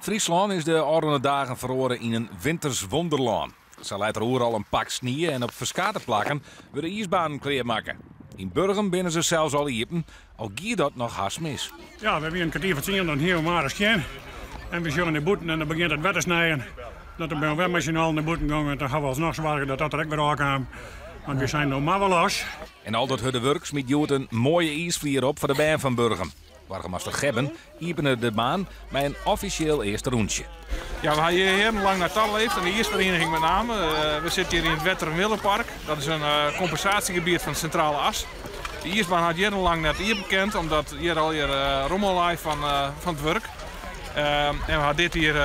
Fryslân is de ôfrûne dagen feroare yn in winters wonderlân. Sa leit der oeral in pak snie en op ferskate plakken wurde iisbanen klearmakke. Yn Burgum binne se sels al iepen, al gie dat noch hast mis. Ja, we wiene 9:45, dan hiene we mar ris skjin. En we sjogge nei bûten en dan begjint it wer te snijen. Dat dan binne we wer mei syn allen nei bûten gongen en dan ha we alsnoch soarge dat dat der ek wer ôfkaam. Want we seinen no mar wol los. En al dat hurde wurk smyt hjoed in moaie iisflier op foar de bern fan Burgum. Boargemaster Gebben iepene de baan mei in offisjeel earste rûntsje. Ja, we ha hjir jierrenlang nei ta leefd, en de iisferiening met name. We sitte hjir yn it Wetter en Willepark. Dat is in kompensasjegebiet fan de Sintrale As. De iisbaan hat jierrenlang net iepen kind, omdat hjir al hjir rommel lei fan it wurk. En we ha dit jier,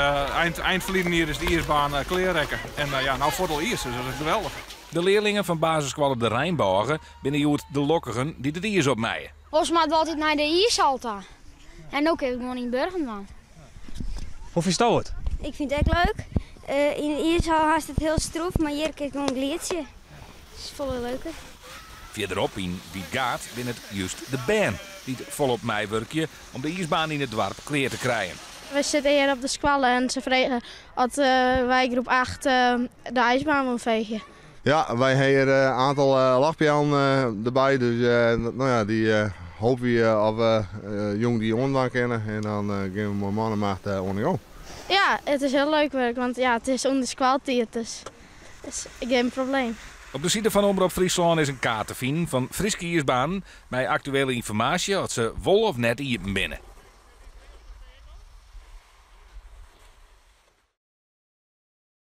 ein ferliden jier, is de iisbaan klear rekke. En ja, no fuort al iis, dus dat is geweldich. De learlingen fan basisskoalle De Reinbôge binne hjoed de lokkigen dy't it iis opmeie. Oars moatte we altyd nei de iishal ta. En no kinne we it gewoan yn Burgum dwaan. Hoe fynsto it? Ik fyn it ek leuk. Yn de iishal hast it hiel stroef, mar hjir kinst gewoan glydzje. It is folle leuker. Fierderop yn Wytgaard binne it just de bern dy't folop meiwurkje om de iisbaan yn it doarp klear te krijen. Wy sitte hjir op de skoalle en se fregen oft wy groep 8 de ijsbaan wolle feegje. Ja, wy ha hjir in aantal lachpeallen derby, dus no ja, dy hoopje we of we jûn dy oandwaan kinne en dan gean we mei man en macht oan de gong. Ja, it is hiel leuk wurk, want ja, it is ûnder skoaltiid, dus is gjin probleem. Op de side fan Omrop Fryslân is in kaart te finen fan Fryske iisbanen mei aktuele ynformaasje oft se wol of net iepen binne.